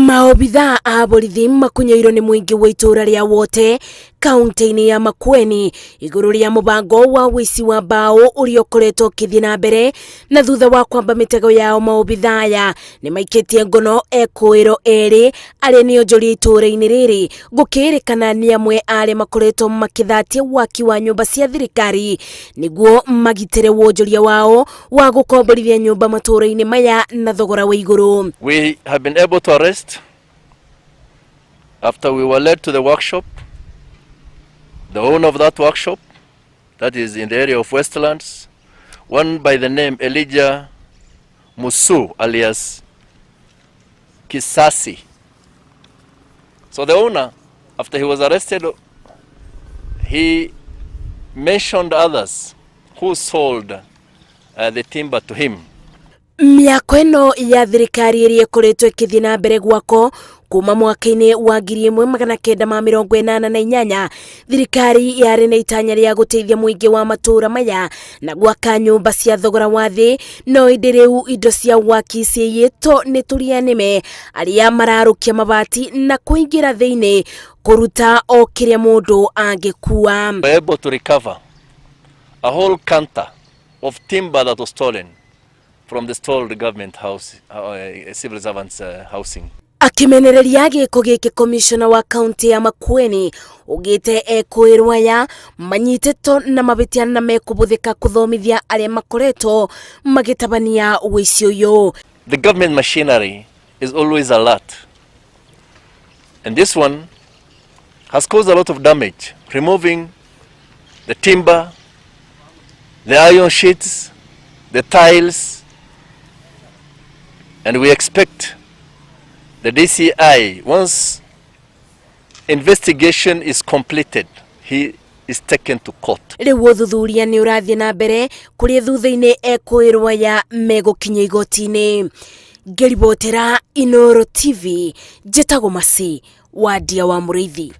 Maobithaa a borithi makunyoirwo nĩ mũingĩ wa itũũra rĩa Wote kaunti-inĩ ya Makueni igũrũ rĩa mũbango wa ũici wa mbaũ ũrĩa ũkoretwo ũkĩthiĩ na mbere, na thutha wa kwamba mĩtego yao maobithaa aya nĩ maikĩtie ngono ekũĩro erĩ arĩa nĩ onjoria itũũra-inĩ rĩrĩ, gũkĩrĩkana nĩ amwe a arĩa makoretwo makĩthatia waki wa nyũmba cia thirikari nĩguo magitĩre wonjoria wao wa gũkomborithia nyũmba matũũra-inĩ maya na thogora wa igũrũ. We have been able to arrest after we were led to the workshop, the owner of that workshop, that is in the area of Westlands, one by the name Elijah Musu alias Kisasi. So the owner, after he was arrested, he mentioned others who sold the timber to him. Mĩako ĩno ya thirikari ĩrĩa ĩkoretwo ĩkĩthiĩ na mbere gwako kuma mwaka-inĩ wa 1988, thirikari yarĩ na itanya rĩa gũteithia mũingĩ wa matũũra maya na gwaka nyũmba cia thogora wa thĩ, no ĩndĩ rĩu indo cia waki ciiyĩtwo nĩ tũria nĩme arĩa mararũkia mabati na kũingĩra thĩinĩ kũruta o kĩrĩa mũndũ angĩkua. We were able to recover a whole canter of timber that was stolen from the stalled government house, civil servants housing. Akĩmenereria gĩko gĩkĩ, komishona wa kaunti ya Makueni ugĩte ekũĩrwo aya manyitĩtwo na mabĩtia na mekũbũthĩka kũthomithia arĩa makoretwo magĩtabania ũici ũyũ. The government machinery is always alert. And this one has caused a lot of damage, removing the timber, the iron sheets, the tiles, and we expect the DCI, once investigation is completed, he is taken to court. Rĩu ũthuthuria nĩ ũrathiĩ na mbere kũrĩa thutha-inĩ ekũĩrwo aya megũkinya igoti-inĩ. Ngĩribotera Inoro TV, njĩtagwo Masi Wandia wa Mũrĩithi.